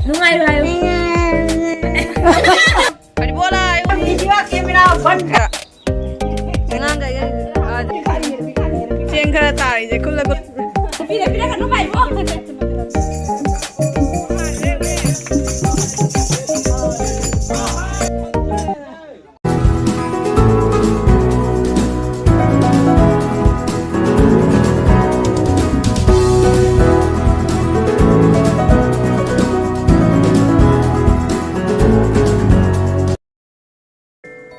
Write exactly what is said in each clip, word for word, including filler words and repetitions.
ꯅꯨꯡꯉꯥꯏꯔꯣ ꯍꯥꯏꯌꯨ꯫ ꯍꯔꯤꯕꯣꯂꯥ ꯍꯥꯏꯌꯨ꯫ ꯑꯉꯥꯡꯈꯩ ꯆꯦꯡ ꯈꯔ ꯇꯥꯔꯤꯁꯦ ꯈꯨꯜꯂ ꯈꯨꯜꯂ꯫ ꯄꯤꯔꯛꯀꯅꯨ ꯃꯥꯏꯕꯣ꯫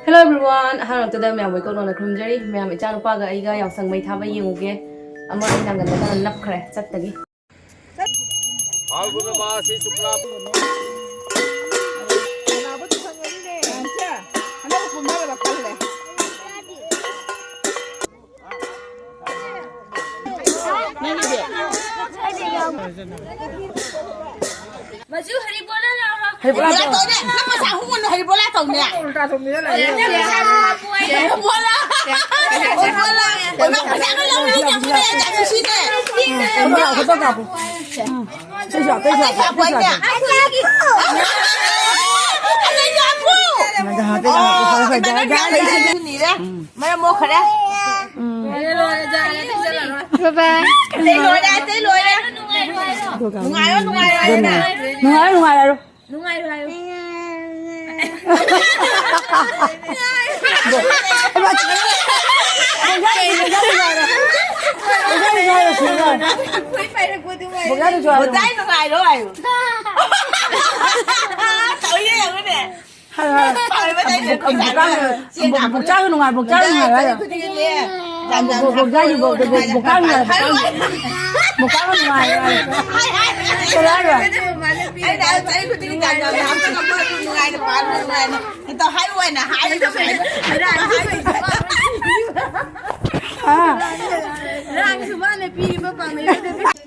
Hello everyone, ꯑꯍꯥꯟꯕꯃꯛꯇꯗ ꯃꯌꯥꯝꯕꯨ ꯏꯀꯣꯛ ꯅꯧꯅ ꯈꯨꯔꯨꯝꯖꯔꯤ꯫ ꯃꯌꯥꯝ, ꯏꯆꯥꯅꯨꯄꯥꯒ ꯑꯩꯒ ꯌꯥꯎꯁꯪ ꯃꯩ ꯊꯥꯕ ꯌꯦꯡꯉꯨꯒꯦ꯫ ꯑꯃ ꯑꯩ ꯅꯥꯀꯟꯗ ꯈꯔ ꯅꯞꯈ꯭ꯔꯦ ꯆꯠꯇꯒꯤ꯫ ꯐꯥꯜꯒꯨꯅ ꯃꯥꯁꯤ ꯁꯨꯛꯂꯥ꯫ ꯃꯆꯨ ꯍꯔꯤꯕꯣꯂꯥ ꯂꯥꯎꯔꯣ꯫ ꯍꯔꯤꯕꯣꯂꯥ ꯇꯧꯅꯦ꯫ ꯅꯪ ꯃꯆꯥ ꯑꯍꯨꯝ ꯑꯣꯏꯅ ꯍꯔꯤꯕꯣꯂꯥ ꯇꯧꯅꯦ꯫ ꯎꯜꯇꯥ ꯇꯧꯅꯤꯗ ꯂꯩꯔꯦ꯫ ꯍꯔꯤꯕꯣꯂꯥ꯫ ꯍꯔꯤꯕꯣꯂꯥ꯫ ꯑꯣꯏꯃꯥ, ꯄꯩꯁꯥꯒ ꯂꯧꯅ ꯌꯥꯝ ꯂꯩꯔꯦ, ꯌꯥꯝ ꯅꯨꯡꯁꯤꯅꯦ꯫ Photo ꯀꯥꯞꯄꯣ, photo ꯀꯥꯞꯄꯣ꯫ ꯎꯝ꯫ ꯇꯩꯁꯨ ꯍꯥꯞꯄꯣ, ꯇꯩꯁꯨ ꯍꯥꯞꯄꯣ, ꯇꯩꯁꯨ ꯍꯥꯞꯄꯣ꯫ ꯅꯪ ꯍꯥꯞꯄꯦ, ꯅꯪ ꯍꯥꯞꯄꯦ, ꯐꯔꯦ, ꯐꯔꯦ, ꯌꯥꯔꯦ, ꯌꯥꯔꯦ, ꯌꯥꯔꯦ꯫ ꯃꯔꯝ ꯃꯣꯛꯈꯔꯦ꯫ ꯎꯝ꯫ ꯕꯥꯏ ꯕꯥꯏ꯫ ꯑꯇꯩ ꯂꯣꯏꯔꯦ, ꯑꯇꯩ ꯂꯣꯏꯔꯦ꯫ ꯅꯨꯡꯉꯥꯏꯔꯣ, ꯅꯨꯡꯉꯥꯏꯔꯣ ꯍꯥꯏꯅ꯫ ꯅꯨꯡꯉꯥꯏꯔꯣ, ꯅꯨꯡꯉꯥꯏꯔꯣ꯫ ꯅꯨꯡꯉꯥꯏꯔꯣ ꯍꯥꯏꯌꯣ꯫ ꯐꯨꯔꯤꯠ ꯄꯥꯏꯔꯛꯄꯗꯨ ꯉꯥꯏꯔꯣ꯫ ꯕꯣꯗꯥꯏ ꯅꯨꯡꯉꯥꯏꯔꯣ ꯍꯥꯏꯌꯣ꯫ ꯇꯧ ꯌꯦꯡꯉꯨꯅꯦ꯫ ꯕꯣꯛꯆꯥꯁꯨ ꯅꯨꯡꯉꯥꯏ, ꯕꯣꯛꯆꯥꯁꯨ ꯅꯨꯡꯉꯥꯏ ꯍꯥꯏꯔꯣ꯫ ꯕꯣꯛ-, ꯕꯣꯛ-, ꯕꯣꯛꯆꯥꯁꯨ ꯅꯨꯡꯉꯥꯏ, ꯕꯣꯛ-, ꯕꯣꯛ-, ꯕꯣꯛꯆꯥꯁꯨ ꯅꯨꯡꯉꯥꯏ, ꯕꯣꯛꯆꯥꯁꯨ ꯅꯨꯡꯉꯥꯏ꯫ ꯀꯩꯅꯣ ꯍꯥꯏꯔꯣ꯫ ꯑꯩꯅ ꯆꯍꯤ ꯈꯨꯗꯤꯡꯒꯤ ꯇꯥꯟꯅꯕ ꯍꯥꯞꯆꯤꯜꯂꯛꯄ ꯑꯗꯨ ꯅꯨꯡꯉꯥꯏꯅ ꯄꯥꯜꯂꯨ, ꯅꯨꯡꯉꯥꯏꯅ꯫ ꯍꯦꯛꯇ ꯍꯥꯏꯕ ꯑꯣꯏꯅ ꯍꯥꯏꯔꯤꯕ꯫ ꯑꯥ꯫ ꯔꯥꯡꯁꯨ ꯃꯥꯅ ꯄꯤꯔꯤꯕ ꯄꯥꯝꯃꯤꯕ꯫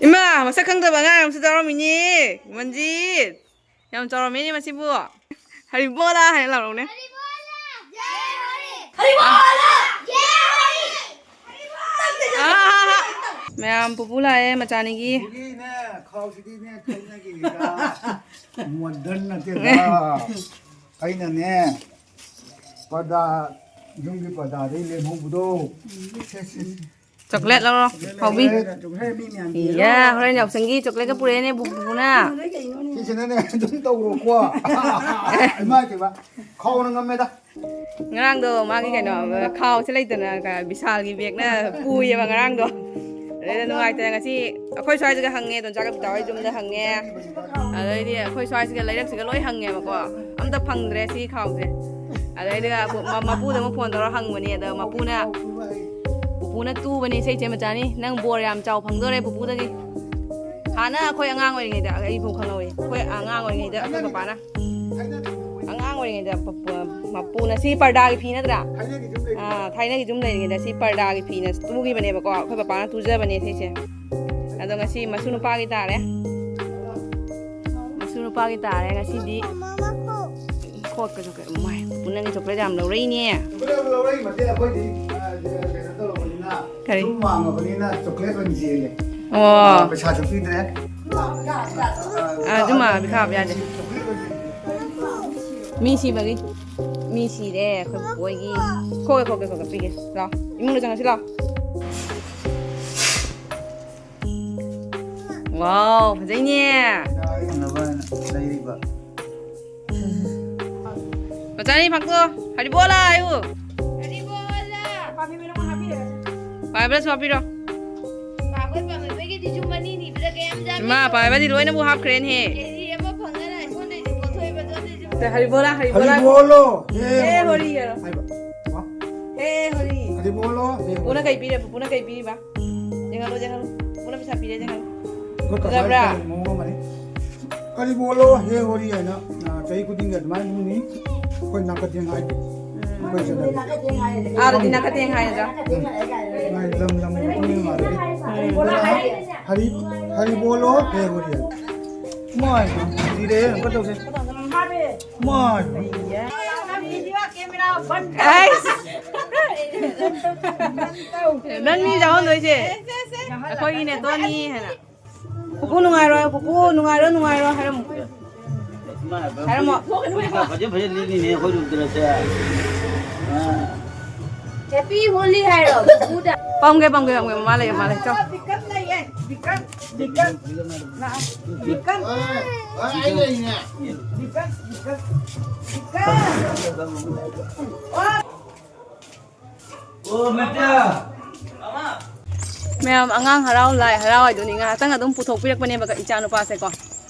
ꯏꯃꯥ, ꯃꯁꯛ ꯈꯪꯗꯕ ꯑꯉꯥꯡ ꯑꯃꯁꯨ ꯌꯥꯎꯔꯝꯃꯤꯅꯦ, ꯃꯟꯖꯤꯠ꯫ ꯌꯥꯝ ꯆꯥꯎꯔꯝꯃꯦꯅꯦ ꯃꯁꯤꯕꯨ꯫ ꯍꯔꯤꯕꯣꯂꯥ ꯍꯥꯏꯅ ꯂꯥꯎꯔꯛꯎꯅꯦ꯫ ꯍꯔꯤꯕꯣꯂꯥ! ꯍꯥ, ꯍꯥ, ꯍꯥ꯫ ꯃꯌꯥꯝ, ꯄꯨꯄꯨ ꯂꯥꯛꯑꯦ ꯃꯆꯥꯅꯤꯒꯤ꯫ ꯄꯨꯄꯨꯒꯤꯅꯦ, ꯈꯥꯎꯁꯤꯗꯤꯅꯦ, ꯊꯥꯏꯅꯒꯤꯅꯤꯗ꯫ ꯃꯣꯗꯔꯟ ꯅꯠꯇꯦꯗ꯫ ꯑꯩꯅꯅꯦ, ꯄꯔꯗꯥ, ꯌꯨꯝꯒꯤ ꯄꯔꯗꯥꯗꯩ ꯂꯦꯝꯍꯧꯕꯗꯣ꯫ ꯁꯦ, ꯁꯦ, ꯁꯦ꯫ ꯆꯣꯀ꯭ꯂꯦꯠ ꯂꯧꯔꯣ, ꯍꯥꯎꯕꯤ꯫ ꯆꯣꯀ꯭ꯂꯦꯠ ꯂꯧꯔꯣ, ꯃꯤ ꯃꯌꯥꯝ ꯏꯌꯥ, ꯄꯤꯔꯣ꯫ ꯍꯣꯔꯦꯟ ꯌꯥꯎꯁꯪꯒꯤ ꯆꯣꯀ꯭ꯂꯦꯠꯀ ꯄꯨꯔꯛꯑꯦꯅꯦ, ꯄꯨꯄꯨꯅ꯫ ꯁꯤꯁꯤꯅꯅꯦ, ꯑꯗꯨꯝ ꯇꯧꯔꯣꯀꯣ꯫ ꯏꯃꯥꯏ ꯄꯦꯝꯃ, ꯈꯥꯎꯅ ꯉꯝꯃꯦꯗ꯫ ꯉꯔꯥꯡꯗꯣ ꯃꯥꯒꯤ ꯀꯩꯅꯣ, ꯈꯥꯎꯁꯦ ꯂꯩꯇꯅ ꯀ-, ꯕꯤꯁꯥꯜꯒꯤ ꯕꯦꯒꯅ ꯄꯨꯏꯌꯦꯕ ꯉꯔꯥꯡꯗꯣ꯫ ꯑꯗꯩꯗ ꯅꯨꯡꯉꯥꯏꯇꯅ ꯉꯁꯤ ꯑꯩꯈꯣꯏ ꯁ꯭ꯋꯥꯏꯁꯤꯒ ꯍꯪꯉꯦ, ꯗꯣꯟꯆꯥ ꯀꯕꯤꯇꯥ ꯍꯣꯏ ꯌꯨꯝꯗ ꯍꯪꯉꯦ꯫ ꯑꯗꯩꯗꯤ ꯑꯩꯈꯣꯏ ꯁ꯭ꯋꯥꯏꯁꯤꯒ ꯂꯩꯔꯛꯁꯤꯒ ꯂꯣꯏ ꯍꯪꯉꯦꯕꯀꯣ꯫ ꯑꯝꯇ ꯐꯪꯗ꯭ꯔꯦ ꯁꯤ ꯈꯥꯎꯁꯦ꯫ ꯑꯗꯩꯗ ꯃ-, ꯃꯄꯨꯗ ꯑꯃꯨꯛ ꯐꯣꯟ ꯇꯧꯔ ꯍꯪꯕꯅꯦ꯫ ꯑꯗ ꯃꯄꯨꯅ, ꯄꯨꯄꯨꯅ ꯇꯨꯕꯅꯦ, ꯏꯆꯦ, ꯏꯆꯦ ꯃꯆꯥꯅꯤ, "ꯅꯪ ꯕꯣꯔ ꯌꯥꯝ ꯆꯥꯎ ꯐꯪꯗꯣꯔꯦ ꯄꯨꯄꯨꯗꯒꯤ"꯫ ꯍꯥꯟꯅ ꯑꯩꯈꯣꯏ ꯑꯉꯥꯡ ꯑꯣꯏꯔꯤꯉꯩꯗ, ꯑꯩꯐꯥꯎ ꯈꯪꯍꯧꯋꯤ, ꯑꯩꯈꯣꯏ ꯑꯉꯥꯡ ꯑꯣꯏꯔꯤꯉꯩꯗ ꯑꯩꯈꯣꯏ ꯄꯄꯥꯅ, ꯑꯉꯥꯡ ꯑꯣꯏꯔꯤꯉꯩꯗ ꯄ-, ꯄ-, ꯃꯄꯨꯅ, ꯁꯤ ꯄꯔꯗꯥꯒꯤ ꯐꯤ ꯅꯠꯇ꯭ꯔꯥ? ꯑꯥ, ꯊꯥꯏꯅꯒꯤ ꯌꯨꯝ ꯂꯩꯔꯤꯉꯩꯗ ꯁꯤ ꯄꯔꯗꯥꯒꯤ ꯐꯤꯅ ꯇꯨꯈꯤꯕꯅꯦꯕꯀꯣ, ꯑꯩꯈꯣꯏ ꯄꯄꯥꯅ ꯇꯨꯖꯕꯅꯦ ꯁꯤꯁꯦ꯫ ꯑꯗꯣ ꯉꯁꯤ ꯃꯁꯨ ꯅꯨꯄꯥꯒꯤ ꯇꯥꯔꯦ꯫ ꯃꯁꯨ ꯅꯨꯄꯥꯒꯤ ꯇꯥꯔꯦ ꯉꯁꯤꯗꯤ꯫ ꯈꯣꯠꯀ ꯆꯣꯀ꯭ꯂꯦꯠ, ꯃꯥꯏ, ꯄꯨꯄꯨ ꯅꯪꯒꯤ ꯆꯣꯀ꯭ꯂꯦꯠ ꯌꯥꯝ ꯂꯧꯔꯛꯏꯅꯦ꯫ ꯆꯣꯀ꯭ꯂꯦꯠ ꯂꯧꯔꯛꯏ ꯅꯠꯇꯦ, ꯑꯩꯈꯣꯏꯗꯤ, ꯑ, ꯀꯩꯅꯣ ꯇꯧꯔꯕꯅꯤꯅ, ꯀꯔꯤ? ꯁꯨꯝ ꯋꯥꯡꯉꯕꯅꯤꯅ ꯆꯣꯀ꯭ꯂꯦꯠ ꯑꯣꯏꯅ ꯆꯦꯜꯂꯦ꯫ ꯑꯣ꯫ ꯑ, ꯄꯩꯁꯥꯁꯨ ꯄꯤꯗ꯭ꯔꯦ꯫ ꯑ, ꯑꯗꯨꯃ ꯄꯤꯊꯛꯑꯕ ꯌꯥꯗꯦ꯫ ꯆꯣꯀ꯭ꯂꯦꯠ ꯑꯣꯏꯅ ꯆꯦꯜꯂꯦ꯫ ꯃꯤ ꯁꯤꯕꯒꯤ꯫ ꯃꯤ ꯁꯤꯔꯦ ꯑꯩꯈꯣꯏ ꯕꯣꯏꯒꯤ꯫ ꯈꯣꯛꯀꯦ, ꯈꯣꯛꯀꯦ, ꯈꯣꯛꯀꯦ, ꯄꯤꯒꯦ꯫ ꯂꯥꯎ꯫ ꯏꯃꯨꯡꯗ ꯆꯪꯉꯁꯤ ꯂꯥꯎ꯫ ꯋꯥꯎ, ꯐꯖꯩꯅꯦ꯫ ꯐꯪꯅꯕ ꯍꯥꯏꯅ ꯂꯩꯔꯤꯕ꯫ ꯃꯆꯥꯅꯤ ꯐꯥꯛꯇꯣ꯫ ꯍꯔꯤꯕꯣꯂꯥ ꯍꯥꯏꯌꯨ꯫ ꯍꯔꯤꯕꯣꯂꯥ꯫ ꯄꯥꯏꯕ꯭ꯔꯥꯁꯨ ꯍꯥꯞꯄꯤꯔꯣ꯫ ꯄꯥꯕ ꯄꯥꯝꯃꯛꯄꯒꯤꯗꯤ ꯌꯨꯝ ꯑꯅꯤ ꯅꯤꯕꯗ ꯀꯌꯥꯝ ꯆꯥꯕꯤ? ꯏꯃꯥ, ꯄꯥꯏꯕꯗꯤ ꯂꯣꯏꯅꯕꯨ ꯍꯥꯞꯈ꯭ꯔꯦꯅꯦꯍꯦ꯫ ꯀꯦꯖꯤ ꯑꯃ ꯐꯪꯉꯅ ꯑꯩꯉꯣꯟꯗꯩꯁꯨ ꯀꯣꯊꯣꯛꯏꯕ, ꯑꯗꯨꯗꯩꯁꯨ ꯍꯔꯤꯕꯣꯂꯥ, ꯍꯔꯤꯕꯣꯂꯥ꯫ ꯍꯔꯤꯕꯣꯂꯣ꯫ ꯍꯦ ꯍꯦ ꯍꯣꯔꯤ꯫ ꯍꯣꯔꯤ ꯍꯥꯏꯕ꯫ ꯋꯥ꯫ ꯍꯦ ꯍꯣꯔꯤ꯫ ꯍꯔꯤꯕꯣꯂꯣ꯫ ꯍꯦ ꯄꯨꯄꯨꯅ ꯍꯣꯔꯤ꯫ ꯀꯩ ꯄꯤꯔꯦ? ꯄꯨꯄꯨꯅ ꯀꯩ ꯄꯤꯔꯤꯕ? ꯌꯦꯡꯍꯜꯂꯨ, ꯌꯦꯡꯍꯜꯂꯨ꯫ ꯄꯨꯄꯨꯅ ꯄꯩꯁꯥ ꯄꯤꯔꯦ, ꯌꯦꯡꯍꯜꯂꯨ꯫ ꯑꯩꯈꯣꯏ ꯐꯖꯕ꯭ꯔꯥ? ꯀꯀꯥꯒꯤ ꯃꯑꯣꯡ ꯑꯃꯅꯤ꯫ ꯀꯔꯤ ꯕꯣꯂꯣ ꯍꯦ ꯍꯣꯔꯤ ꯍꯥꯏꯅ, ꯑ, ꯆꯍꯤ ꯈꯨꯗꯤꯡꯒꯤ ꯑꯗꯨꯃꯥꯏꯅ ꯑꯗꯨꯝ ꯅꯤ꯫ ꯑꯩꯈꯣꯏ ꯅꯥꯀꯊꯦꯡ ꯍꯥꯏꯗꯦ꯫ ꯎꯝ꯫ ꯑꯩꯈꯣꯏ ꯁꯤꯗꯗꯤ꯫ ꯑꯥꯗꯗꯤ ꯅꯥꯀꯊꯦꯡ ꯍꯥꯏꯅꯗ꯭ꯔꯥ? ꯃꯥꯏ ꯂꯝ ꯂꯝꯒꯤ ꯃꯇꯨꯡ ꯏꯟꯅ ꯃꯥꯜꯂꯦ꯫ ꯎꯝ꯫ ꯍꯔꯤ, ꯍꯔꯤ ꯕꯣꯂꯣ ꯍꯦ ꯍꯣꯔꯤ ꯍꯥꯏꯅ꯫ ꯃꯥꯏ, ꯁꯤꯔꯦ, ꯑꯃꯨꯛꯀ ꯇꯧꯁꯦ꯫ ꯃꯥꯏ꯫ ꯑꯩꯁ! ꯅꯪꯅꯤ ꯌꯥꯎꯍꯟꯗꯣꯏꯁꯦ꯫ ꯑꯩꯈꯣꯏꯒꯤꯅꯦ ꯇꯣꯅꯤ ꯍꯥꯏꯅ꯫ ꯄꯨꯄꯨ ꯅꯨꯡꯉꯥꯏꯔꯣ, ꯄꯨꯄꯨ ꯅꯨꯡꯉꯥꯏꯔꯣ, ꯅꯨꯡꯉꯥꯏꯔꯣ ꯍꯥꯏꯔꯝꯃꯨ꯫ ꯍꯥꯏꯔꯝꯃꯣ꯫ ꯐꯖ ꯐꯖ ꯂꯤꯅꯤꯅꯦ ꯑꯩꯈꯣꯏ ꯔꯨꯝꯗ ꯅꯠꯇꯦ꯫ ꯑꯥ꯫ Happy Holi ꯍꯥꯏꯔꯣ ꯄꯨꯄꯨꯗ꯫ ꯄꯝꯒꯦ, ꯄꯝꯒꯦ, ꯄꯝꯒꯦ꯫ ꯃꯃꯥ ꯂꯩꯌꯦ, ꯃꯃꯥ ꯂꯩ꯫ ꯆꯣ꯫ ꯕꯤꯀꯟ ꯂꯩꯌꯦ꯫ ꯕꯤꯀꯟ, ꯕꯤꯀꯟ꯫ ꯂꯥꯛꯑꯣ꯫ ꯕꯤꯀꯟ꯫ ꯑꯥ, ꯑꯩ ꯂꯩꯅꯦ꯫ ꯕꯤꯀꯟ, ꯕꯤꯀꯟ꯫ ꯕꯤꯀꯟ꯫ ꯑꯣ꯫ ꯃꯌꯥꯝ ꯑꯉꯥꯡ ꯍꯔꯥꯎ ꯂꯥꯏ ꯍꯔꯥꯎ ꯍꯥꯏꯗꯨꯅꯤ ꯉꯥꯏꯍꯥꯛꯇꯪ ꯑꯗꯨꯝ ꯄꯨꯊꯣꯛꯄꯤꯔꯛꯄꯅꯦꯕ ꯏꯆꯥ ꯅꯨꯄꯥꯁꯦꯀꯣ꯫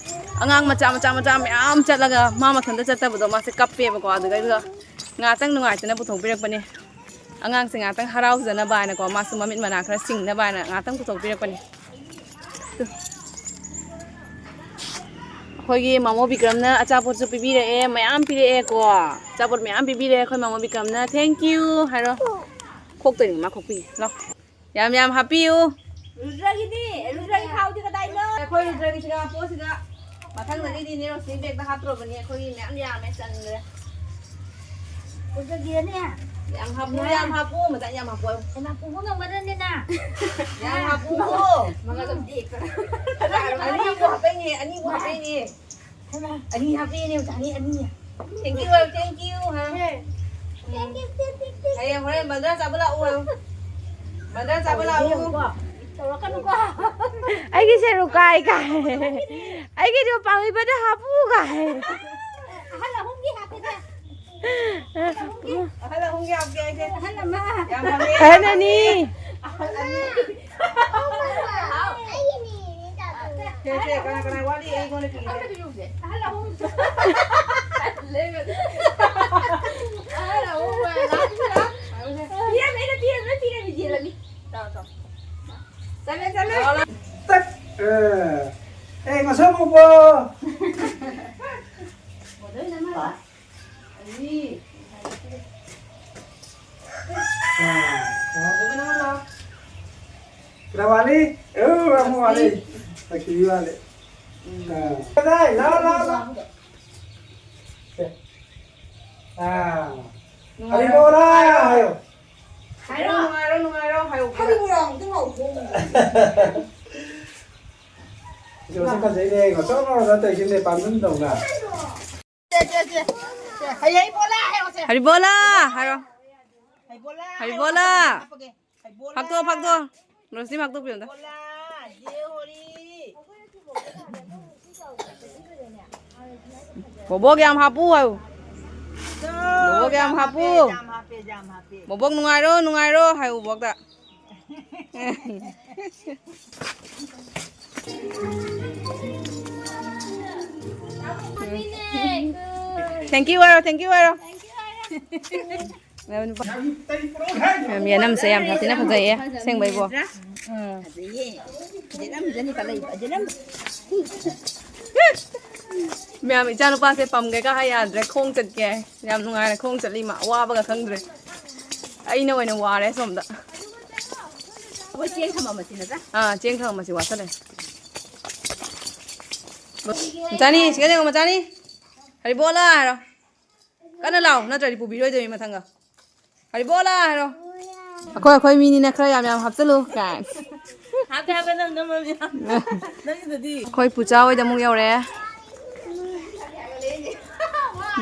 ꯑꯉꯥꯡ ꯃꯆꯥ ꯃꯆꯥ ꯃꯆꯥ ꯃꯌꯥꯝ ꯆꯠꯂꯒ ꯃꯥ ꯃꯊꯟꯇ ꯆꯠꯇꯕꯗꯣ ꯃꯥꯁꯦ ꯀꯞꯄꯦꯕꯀꯣ꯫ ꯑꯗꯨꯒ ꯉꯥꯏꯍꯥꯛꯇꯪ ꯅꯨꯡꯉꯥꯏꯇꯅ ꯄꯨꯊꯣꯛꯄꯤꯔꯛꯄꯅꯦ꯫ ꯑꯉꯥꯡꯁꯦ ꯉꯥꯏꯍꯥꯛꯇꯪ ꯍꯔꯥꯎꯖꯅꯕ ꯍꯥꯏꯅꯀꯣ, ꯃꯥꯁꯨ ꯃꯃꯤꯠ ꯃꯅꯥ ꯈꯔ ꯁꯤꯡꯅꯕ ꯍꯥꯏꯅ ꯉꯥꯏꯍꯥꯛꯇꯪ ꯄꯨꯊꯣꯛꯄꯤꯔꯛꯄꯅꯦ꯫ ꯇꯨ꯫ ꯑꯩꯈꯣꯏꯒꯤ ꯃꯥꯃꯣ ꯕꯤꯀ꯭ꯔꯝꯅ ꯑꯆꯥꯄꯣꯠꯁꯨ ꯄꯤꯕꯤꯔꯛꯑꯦ, ꯃꯌꯥꯝ ꯄꯤꯔꯛꯑꯦꯀꯣ꯫ ꯑꯆꯥꯄꯣꯠ ꯃꯌꯥꯝ ꯄꯤꯕꯤꯔꯛꯑꯦ ꯑꯩꯈꯣꯏ ꯃꯥꯃꯣ ꯕꯤꯀ꯭ꯔꯝꯅ꯫ Thank you ꯍꯥꯏꯔꯣ꯫ ꯈꯣꯛꯇꯣꯏꯅꯤ, ꯃꯥ ꯈꯣꯛꯄꯤꯒꯦ꯫ ꯂꯥꯎ꯫ ꯌꯥꯝ ꯌꯥꯝ ꯍꯥꯞꯄꯤꯌꯨ꯫ ꯔꯨꯗ꯭ꯔꯒꯤꯗꯤ, ꯔꯨꯗ꯭ꯔꯒꯤ ꯈꯥꯎꯗꯤ ꯀꯗꯥꯏꯅꯣ? ꯑꯩꯈꯣꯏ ꯔꯨꯗ꯭ꯔꯒꯤꯁꯤꯒ ꯄꯣꯠꯁꯤꯒ ꯃꯊꯪꯗꯒꯤꯗꯤ ꯅꯦꯔꯣꯁꯇꯤ ꯕꯦꯒꯇ ꯍꯥꯞꯇ꯭ꯔꯕꯅꯤ꯫ ꯑꯩꯈꯣꯏꯒꯤ ꯃꯌꯥꯝ ꯌꯥꯝꯃꯦ, ꯆꯟꯗ꯭ꯔꯦ꯫ ꯔꯨꯗ꯭ꯔꯒꯤꯅꯦ꯫ ꯌꯥꯝ ꯍꯥꯞꯄꯨ, ꯌꯥꯝ ꯍꯥꯞꯄꯨ, ꯃꯆꯥ ꯌꯥꯝ ꯍꯥꯞꯄꯨ꯫ ꯍꯩꯃꯥ, ꯄꯨꯕ ꯉꯝꯒꯗ꯭ꯔꯅꯦ ꯅꯪ? ꯌꯥꯝ ꯍꯥꯞꯄꯨ꯫ ꯃꯉꯛ ꯑꯗꯨꯝ ꯇꯦꯛꯇꯅ꯫ ꯑꯅꯤꯕꯨ ꯍꯥꯞꯄꯛꯏꯅꯦ, ꯑꯅꯤꯕꯨ ꯍꯥꯞꯄꯛꯏꯅꯦ꯫ ꯍꯩꯃꯥ꯫ ꯑꯅꯤ ꯍꯥꯞꯄꯤꯅꯦ, ꯃꯆꯥ ꯑꯅꯤ, ꯑꯅꯤ꯫ Thank you, thank you, ꯍꯥ? ꯍꯌꯦꯡ ꯍꯣꯔꯦꯟ ꯕꯟꯗ꯭ꯔꯥ ꯆꯥꯕ ꯂꯥꯛꯎ ꯍꯥꯏꯌꯨ꯫ ꯕꯟꯗ꯭ꯔꯥ ꯆꯥꯕ ꯂꯥꯛꯎ꯫ ꯇꯧꯔꯛꯀꯅꯨꯀꯣ꯫ ꯑꯩꯒꯤ ꯁꯦꯔꯨꯛ ꯀꯥꯏ ꯀꯥꯏ꯫ ꯑꯩꯒꯤꯗꯣ ꯄꯥꯝꯃꯤꯕꯗ ꯍꯥꯞꯄꯨ ꯀꯥꯏ꯫ ꯑꯍꯜ ꯑꯍꯨꯝꯒꯤ ꯍꯥꯞꯄꯤꯅꯦ꯫ ꯑꯍꯜ ꯑꯍꯨꯝꯒꯤ ꯍꯥꯞꯀꯦ ꯑꯩꯁꯦ꯫ ꯑꯍꯜ ꯑꯃ꯫ ꯌꯥꯝ ꯐꯔꯦ꯫ ꯑꯍꯜ ꯑꯅꯤ꯫ ꯑꯍꯜ ꯑꯅꯤ꯫ ꯁꯦ, ꯁꯦ, ꯀꯅꯥ, ꯀꯅꯥ ꯋꯥꯠꯂꯤ? ꯑꯩꯉꯣꯟꯗ ꯄꯤꯒꯦ꯫ ꯑꯍꯜ ꯑꯍꯨꯝ꯫ ꯑꯍꯜ ꯑꯍꯨꯝ ꯑꯣꯏꯔꯦ꯫ ꯄꯤꯔꯝꯃꯦ, ꯑꯩꯅ ꯄꯤꯔꯝꯃꯦ, ꯄꯤꯔꯝꯃꯦ, ꯌꯦꯜꯂꯅꯤ꯫ ꯆꯥꯎ, ꯆꯥꯎ꯫ ꯆꯠꯂꯦ, ꯆꯠꯂꯦ꯫ ꯑꯦ, ꯑꯦ, ꯃꯁꯝ ꯃꯨꯕ꯫ ꯀꯅꯥ ꯋꯥꯠꯂꯤ? ꯑꯧ, ꯑꯃ ꯋꯥꯠꯂꯤ꯫ ꯂꯛꯁꯃꯤ ꯋꯥꯠꯂꯤ꯫ ꯑꯥ꯫ ꯀꯗꯥꯏ? ꯂꯥꯎ, ꯂꯥꯎ, ꯂꯥꯎ꯫ ꯑꯥ꯫ ꯍꯔꯤꯕꯣꯔꯥ ꯍꯥꯏꯌꯣ꯫ ꯅꯨꯡꯉꯥꯏꯔꯣ, ꯅꯨꯡꯉꯥꯏꯔꯣ ꯍꯥꯏꯌꯨ꯫ ꯍꯥꯏꯕ ꯃꯣꯏꯔꯥꯡꯗ ꯉꯥꯎꯊꯣꯛꯎ꯫ ꯏꯁꯣꯔꯁꯦ ꯐꯖꯩꯅꯦ, ꯉꯧꯁꯣꯛ ꯉꯧꯔꯒ ꯇꯧꯔꯤꯁꯤꯅꯦ, ꯄꯥꯝꯖꯨꯝꯗꯧꯅ꯫ ꯁꯦ, ꯁꯦ, ꯁꯦ, ꯁꯦ꯫ ꯍꯩ, ꯍꯩ, ꯕꯣꯂꯥ ꯍꯥꯏꯌꯣ, ꯁꯦ꯫ ꯍꯔꯤꯕꯣꯂꯥ ꯍꯥꯏꯔꯣ꯫ ꯍꯩꯕꯣꯂꯥ ꯍꯩꯕꯣꯂꯥ꯫ ꯍꯥꯏꯌꯣ, ꯁꯦ, ꯍꯥꯞꯄꯒꯦ꯫ ꯍꯩꯕꯣꯂꯥ ꯐꯥꯛꯇꯣꯛꯑꯣ, ꯍꯥꯏꯌꯣ꯫ ꯐꯥꯛꯇꯣꯛꯑꯣ꯫ ꯔꯣꯁꯅꯤ ꯐꯥꯛꯇꯣꯛꯄꯤꯌꯨ ꯑꯝꯇ꯫ ꯍꯩꯕꯣꯂꯥ, ꯖꯦ ꯍꯣꯔꯤ꯫ ꯕꯣꯕꯣꯛ ꯌꯥꯝ ꯍꯥꯞꯄꯨ ꯍꯥꯏꯌꯨ꯫ ꯕꯣꯕꯣꯛ ꯌꯥꯝ ꯍꯥꯞꯄꯨ꯫ ꯌꯥꯝ ꯍꯥꯞꯄꯦ, ꯌꯥꯝ ꯍꯥꯞꯄꯦ꯫ ꯕꯣꯕꯣꯛ ꯅꯨꯡꯉꯥꯏꯔꯣ, ꯅꯨꯡꯉꯥꯏꯔꯣ ꯍꯥꯏꯌꯨ ꯕꯣꯕꯣꯛꯇ꯫ Thank you ꯍꯥꯏꯔꯣ, thank you ꯍꯥꯏꯔꯣ꯫ ꯃꯌꯥꯝ ꯌꯦꯅꯝꯁꯦ ꯌꯥꯝ ꯁꯥꯊꯤꯅ ꯐꯖꯩꯌꯦ, ꯑꯁꯦꯡꯕꯩꯕꯣ꯫ ꯐꯖꯩꯌꯦ꯫ ꯃꯌꯥꯝ, ꯏꯆꯥꯅꯨꯄꯥꯁꯦ ꯄꯝꯒꯦꯒ ꯍꯥꯏ ꯌꯥꯗ꯭ꯔꯦ, ꯈꯣꯡ ꯆꯠꯀꯦ ꯍꯥꯏ꯫ ꯌꯥꯝ ꯅꯨꯡꯉꯥꯏꯔꯦ, ꯈꯣꯡ ꯆꯠꯂꯤ ꯃꯥ, ꯋꯥꯕꯒ ꯈꯪꯗ꯭ꯔꯦ꯫ ꯑꯩꯅ ꯑꯣꯏꯅ ꯋꯥꯔꯦ ꯁꯣꯝꯗ꯫ ꯑꯩꯈꯣꯏ ꯆꯦꯡ ꯊꯝꯃꯝꯃꯁꯤ ꯅꯠꯇ꯭ꯔꯥ? ꯑꯥ, ꯆꯦꯡ ꯊꯝꯃꯝꯃꯁꯤ, ꯋꯥꯁꯜꯂꯦ꯫ ꯃꯆꯥꯅꯤ, ꯁꯤꯒ ꯌꯦꯡꯉꯣ, ꯃꯆꯥꯅꯤ꯫ ꯍꯔꯤꯕꯣꯂꯥ ꯍꯥꯏꯔꯣ꯫ ꯀꯟꯅ ꯂꯥꯎ, ꯅꯠꯇ꯭ꯔꯗꯤ ꯄꯨꯕꯤꯔꯣꯏꯗꯣꯏꯅꯤ ꯃꯊꯪꯒ꯫ ꯍꯔꯤꯕꯣꯂꯥ ꯍꯥꯏꯔꯣ꯫ ꯑꯩꯈꯣꯏ, ꯑꯩꯈꯣꯏ ꯃꯤꯅꯤꯅ ꯈꯔ ꯌꯥꯝ ꯌꯥꯝ ꯍꯥꯞꯆꯜꯂꯨ ꯀꯥꯏꯅ꯫ ꯍꯥꯞꯀꯦ ꯍꯥꯞꯀꯦ, ꯅꯝ ꯅꯝꯃꯕꯅꯤꯅ꯫ ꯅꯪꯒꯤꯗꯨꯗꯤ꯫ ꯑꯩꯈꯣꯏ ꯄꯨꯆꯥ ꯍꯣꯏꯗ ꯑꯃꯨꯛ ꯌꯧꯔꯛꯑꯦ꯫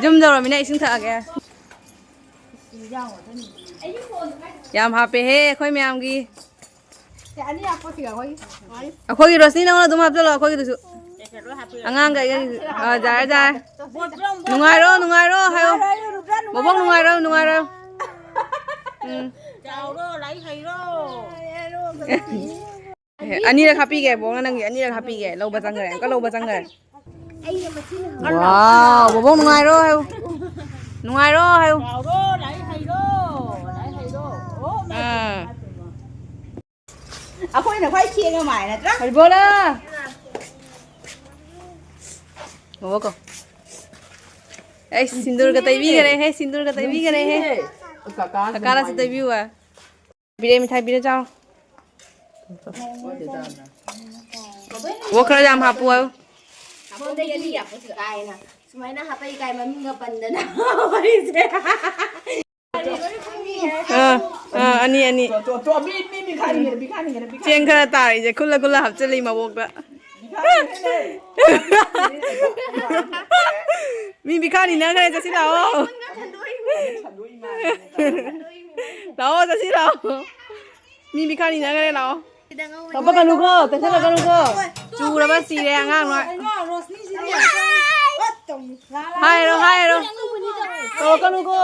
ꯌꯨꯝ ꯌꯧꯔꯃꯤꯅ ꯏꯁꯤꯡ ꯊꯛꯑꯒꯦ꯫ ꯌꯥꯝ ꯍꯥꯞꯄꯦꯍꯦ ꯑꯩꯈꯣꯏ ꯃꯌꯥꯝꯒꯤ꯫ ꯁꯦ, ꯑꯅꯤ ꯍꯥꯞꯄꯣ ꯁꯤꯒ ꯑꯩꯈꯣꯏꯒꯤ꯫ ꯑꯩꯈꯣꯏꯒꯤ ꯔꯣꯁꯅꯤ, ꯅꯪꯅ ꯑꯗꯨꯝ ꯍꯥꯞꯆꯜꯂꯣ ꯑꯩꯈꯣꯏꯒꯤꯗꯨꯁꯨ꯫ ꯑꯉꯥꯡꯈꯩꯒꯤ, ꯑꯥ, ꯌꯥꯔꯦ, ꯌꯥꯔꯦ꯫ ꯅꯨꯡꯉꯥꯏꯔꯣ, ꯅꯨꯡꯉꯥꯏꯔꯣ ꯍꯥꯏꯌꯣ꯫ ꯅꯨꯡꯉꯥꯏꯔꯣ, ꯅꯨꯡꯉꯥꯏꯔꯣ, ꯕꯣꯕꯣꯛ ꯅꯨꯡꯉꯥꯏꯔꯣ, ꯅꯨꯡꯉꯥꯏꯔꯣ꯫ ꯎꯝ꯫ ꯆꯥꯎꯔꯣ, ꯂꯥꯏꯔꯤꯛ ꯍꯩꯔꯣ꯫ ꯑꯦ, ꯑꯅꯤꯔꯛ ꯍꯥꯞꯄꯤꯒꯦ, ꯕꯣꯛꯅ ꯅꯪꯒꯤ ꯑꯅꯤꯔꯛ ꯍꯥꯄꯤꯒꯦ꯫ ꯂꯧꯕ ꯆꯪꯈ꯭ꯔꯦ, ꯑꯃꯨꯛꯀ ꯂꯧꯕ ꯆꯪꯈ꯭ꯔꯦ꯫ ꯋꯥꯎ, ꯕꯣꯕꯣꯛ ꯅꯨꯡꯉꯥꯏꯔꯣ ꯍꯥꯏꯌꯨ꯫ ꯅꯨꯡꯉꯥꯏꯔꯣ ꯍꯥꯏꯌꯨ꯫ ꯆꯥꯎꯔꯣ, ꯂꯥꯏꯔꯤꯛ ꯍꯩꯔꯣ, ꯂꯥꯏꯔꯤꯛ ꯍꯩꯔꯣ꯫ ꯑꯣ, ꯑꯥ꯫ ꯑꯩꯈꯣꯏꯅ ꯈ꯭ꯋꯥꯏ ꯊꯦꯡꯉ ꯃꯥꯜꯂꯦ ꯅꯠꯇ꯭ꯔꯥ? ꯍꯔꯤꯕꯣꯂꯥ꯫ ꯕꯣꯕꯣꯛ ꯀꯧ꯫ ꯑꯩ ꯁꯤꯟꯗꯨꯔꯒ ꯇꯩꯕꯤꯈꯔꯦꯍꯦ, ꯁꯤꯟꯗꯨꯔꯒ ꯇꯩꯕꯤꯈꯔꯦꯍꯦ꯫ ꯅꯨꯡꯁꯤꯍꯦ꯫ ꯀꯀꯥꯁꯨ ꯀꯀꯥꯅꯁꯨ ꯅꯨꯡꯉꯥꯏ꯫ ꯇꯩꯕꯤꯌꯨ ꯍꯥꯏ꯫ ꯄꯤꯔꯦ, ꯃꯤꯊꯥꯏ ꯄꯤꯔꯦ, ꯆꯥꯎ꯫ ꯑꯣ, ꯈꯔ ꯌꯥꯝ ꯍꯥꯞꯄꯨ ꯍꯥꯏꯌꯨ꯫ ꯁꯨꯃꯥꯏꯅ ꯍꯥꯄꯛꯏ ꯀꯥꯏ ꯃꯃꯤꯡꯒ ꯄꯟꯗꯅ ꯋꯥꯔꯤꯁꯦ꯫ ꯑꯥ, ꯑꯥ꯫ ꯑꯅꯤ, ꯑꯅꯤ꯫ ꯇꯣ, ꯇꯣ, ꯇꯣ, ꯃꯤ, ꯃꯤ, ꯃꯤ ꯈꯥꯏꯅꯤꯡꯉꯦ, ꯃꯤ ꯈꯥꯏꯅꯤꯡꯉꯦ, ꯃꯤ ꯈꯥꯏꯅꯤꯡꯉꯦ꯫ ꯆꯦꯡ ꯈꯔ ꯇꯥꯔꯤꯁꯦ ꯈꯨꯜꯂ ꯈꯨꯜꯂ ꯍꯥꯞꯆꯜꯂꯤ ꯃꯕꯣꯛꯇ꯫ ꯃꯤ ꯈꯥꯏꯅꯤꯡꯉꯦ꯫ ꯃꯤ ꯃꯤꯈꯥ ꯅꯤꯅꯈ꯭ꯔꯦ, ꯆꯠꯁꯤ ꯂꯥꯛꯑꯣ꯫ ꯂꯥꯛꯑꯣ, ꯆꯠꯁꯤ ꯂꯥꯛꯑꯣ꯫ ꯃꯤ ꯃꯤꯈꯥ ꯅꯤꯅꯈ꯭ꯔꯦ, ꯂꯥꯛꯑꯣ꯫ ꯀꯥꯞꯄꯛꯀꯅꯨꯀꯣ, ꯇꯩꯁꯜꯂꯛꯀꯅꯨꯀꯣ꯫ ꯆꯨꯔꯕ ꯁꯤꯔꯦ ꯑꯉꯥꯡ ꯅꯣꯏ꯫ ꯍꯥꯏꯔꯣ, ꯍꯥꯏꯔꯣ꯫ ꯇꯧꯔꯛꯀꯅꯨꯀꯣ꯫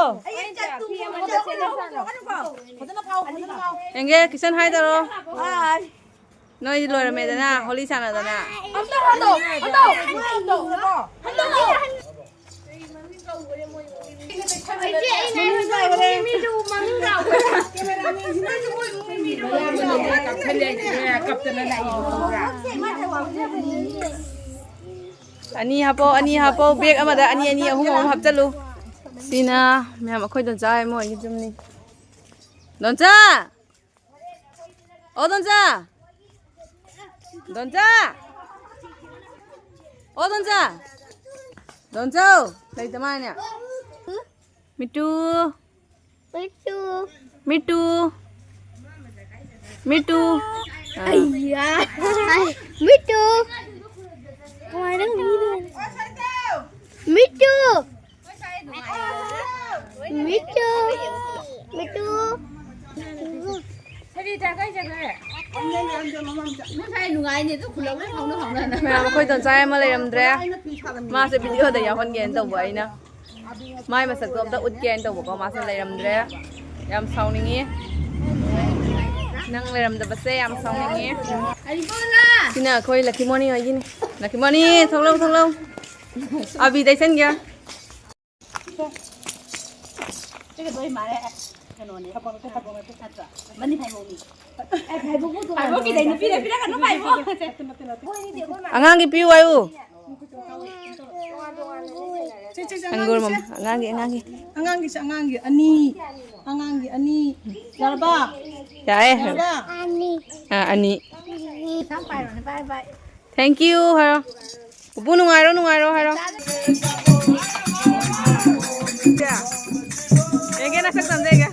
ꯌꯦꯡꯒꯦ, ꯀꯤꯁꯟ ꯍꯥꯏꯗꯔꯣ꯫ ꯅꯣꯏꯗꯤ ꯂꯣꯏꯔꯝꯃꯦꯗꯅ, ꯍꯣꯂꯤ ꯁꯥꯟꯅꯗꯅ꯫ ꯑꯅꯤ ꯍꯥꯞꯄꯣ, ꯑꯅꯤ ꯍꯥꯞꯄꯣ, ꯕꯦꯛ ꯑꯃꯗ ꯑꯅꯤ, ꯑꯅꯤ, ꯑꯍꯨꯝ, ꯑꯍꯨꯝ ꯍꯥꯞꯆꯜꯂꯨ꯫ ꯁꯤꯅ ꯃꯌꯥꯝ ꯑꯩꯈꯣꯏ ꯗꯣꯟꯆꯥ ꯃꯣꯏꯒꯤ ꯌꯨꯝꯅꯤ꯫ ꯗꯣꯟꯆꯥ! ꯑꯣ, ꯗꯣꯟꯆꯥ! ꯗꯣꯟꯆꯥ! ꯑꯣ, ꯗꯣꯟꯆꯥ! ꯗꯣꯟꯆꯥꯎ! ꯂꯩꯇ ꯃꯥꯅꯦ꯫ ꯃꯤꯇꯨ! ꯃꯤꯇꯨ! ꯃꯤꯇꯨ! ꯃꯤꯇꯨ! ꯑꯥ꯫ ꯑꯩꯌꯥ! ꯃꯤꯇꯨ! ꯀꯃꯥꯏꯅ ꯃꯤꯅꯣ? ꯃꯤꯇꯨ! ꯃꯤꯇꯨ! ꯃꯤꯇꯨ! ꯃꯌꯥꯝ ꯑꯩꯈꯣꯏ ꯗꯣꯟꯆꯥꯏ ꯑꯃ ꯂꯩꯔꯝꯗ꯭ꯔꯦ꯫ ꯃꯥꯁꯦ ꯚꯤꯗꯤꯑꯣꯗ ꯌꯥꯎꯍꯟꯒꯦꯅ ꯇꯧꯕ ꯑꯩꯅ꯫ ꯃꯥꯏ ꯃꯁꯛꯇꯣ ꯑꯝꯇ ꯎꯠꯀꯦꯅ ꯇꯧꯕꯀꯣ, ꯃꯥꯁꯦ ꯂꯩꯔꯝꯗ꯭ꯔꯦ꯫ ꯌꯥꯝ ꯁꯥꯎꯅꯤꯡꯉꯤ꯫ ꯅꯪ ꯂꯩꯔꯝꯗꯕꯁꯦ ꯌꯥꯝ ꯁꯥꯎꯅꯤꯡꯉꯤ꯫ ꯁꯤꯅ ꯑꯩꯈꯣꯏ ꯂꯛꯀꯤꯃꯣꯅꯤ ꯍꯣꯏꯒꯤꯅꯤ꯫ ꯂꯛꯀꯤꯃꯣꯅꯤ, ꯊꯣꯛꯂꯛꯎ, ꯊꯣꯛꯂꯛꯎ꯫ ꯑꯕꯤ ꯇꯩꯁꯟꯒꯦ꯫ ꯁꯤꯒ ꯂꯣꯏ ꯃꯥꯔꯦ꯫ ꯀꯩꯅꯣꯅꯦ꯫ ꯅꯠꯇ꯭ꯔꯥ? ꯃꯅꯤ ꯐꯥꯏꯕꯣꯛꯅꯤ꯫ ꯑꯦ, ꯐꯥꯏꯕꯣꯛꯄꯨ ꯇꯣꯉꯥꯟ ꯐꯥꯏꯕꯣꯛꯀꯤꯗꯩ ꯇꯣꯉꯥꯟ ꯅꯨꯄꯤꯗ ꯄꯤꯔꯛꯀꯅꯨ, ꯐꯥꯏꯕꯣꯛ꯫ ꯑꯉꯥꯡꯒꯤ ꯄꯤꯌꯨ ꯍꯥꯏꯌꯨ꯫ ꯁꯦ, ꯁꯦ, ꯁꯦ, ꯑꯪꯒꯨꯔ ꯑꯉꯥꯡꯒꯤꯁꯦ꯫ ꯃꯝ-, ꯑꯉꯥꯡꯒꯤ, ꯑꯉꯥꯡꯒꯤ꯫ ꯑꯉꯥꯡꯒꯤꯁꯦ, ꯑꯉꯥꯡꯒꯤ ꯑꯅꯤ꯫ ꯑꯉꯥꯡꯒꯤ ꯑꯅꯤ꯫ ꯌꯥꯔꯕ? ꯌꯥꯔꯦ꯫ ꯌꯥꯔꯕ? ꯑꯅꯤ꯫ ꯑꯥ, ꯑꯅꯤ꯫ ꯁꯝ ꯄꯥꯏꯔꯣꯅꯦ, ꯄꯥꯏ, ꯄꯥꯏ꯫ Thank you ꯍꯥꯏꯔꯣ꯫ ꯄꯨꯄꯨ ꯅꯨꯡꯉꯥꯏꯔꯣ, ꯅꯨꯡꯉꯥꯏꯔꯣ ꯍꯥꯏꯔꯣ꯫ ꯌꯦꯡꯒꯦ, ꯅꯁꯛ ꯇꯝꯖꯒꯦ꯫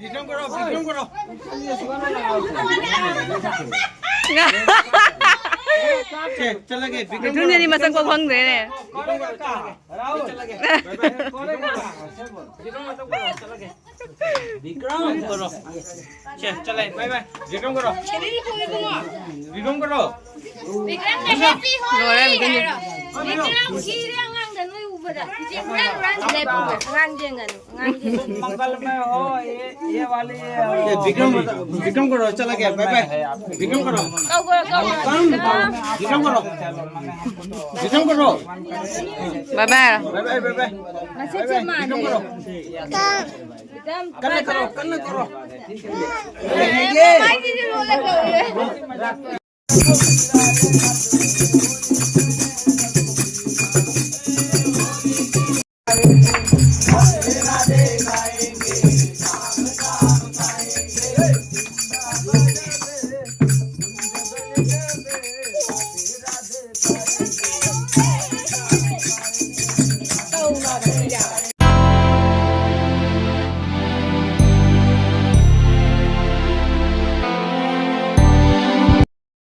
विक्रम करो, विक्रम करो। चे, चला गए, विक्रम ꯃꯤꯊꯨꯟꯒꯗꯤ ꯃꯁꯛ ꯄꯣꯛ ꯐꯪꯗ꯭ꯔꯦꯅꯦ꯫ विक्रम करो। चे, चला, बाय बाय। विक्रम करो। विक्रम करो। विक्रम ने happy होली ꯂꯣꯏꯔꯦ, ꯃꯤꯊꯨꯟꯒꯤ꯫ ꯍꯥꯏꯔꯣ꯫ विक्रम ꯁꯤꯔꯦ ꯑꯉꯥꯡꯗ ꯅꯣꯏ ꯎꯕꯗ꯫ ꯏꯆꯦ ꯍꯨꯔꯥꯟ ꯍꯨꯔꯥꯟ ꯂꯩ ꯄꯨꯔꯦ꯫ ꯑꯉꯥꯡ ꯌꯦꯡꯒꯅꯨ꯫ ꯑꯉꯥꯡ ꯌꯦꯡꯒꯅꯨ꯫ मंगल में हो, ये, ये वाली, ये विक्रम, विक्रम करो, चला गया, बाय बाय। विक्रम करो। ꯀꯧ, ꯀꯧ, ꯀꯧ꯫ विक्रम करो। विक्रम करो। Bye bye. Bye bye, bye bye. ꯃꯁꯛꯁꯦ ꯃꯥꯟꯅꯩ꯫ विक्रम करो। विक्रम। कन्ना करो, कन्ना करो। ꯃꯃꯥꯏꯁꯤꯁꯨ ꯂꯣꯜꯂ ꯀꯧꯔꯦ꯫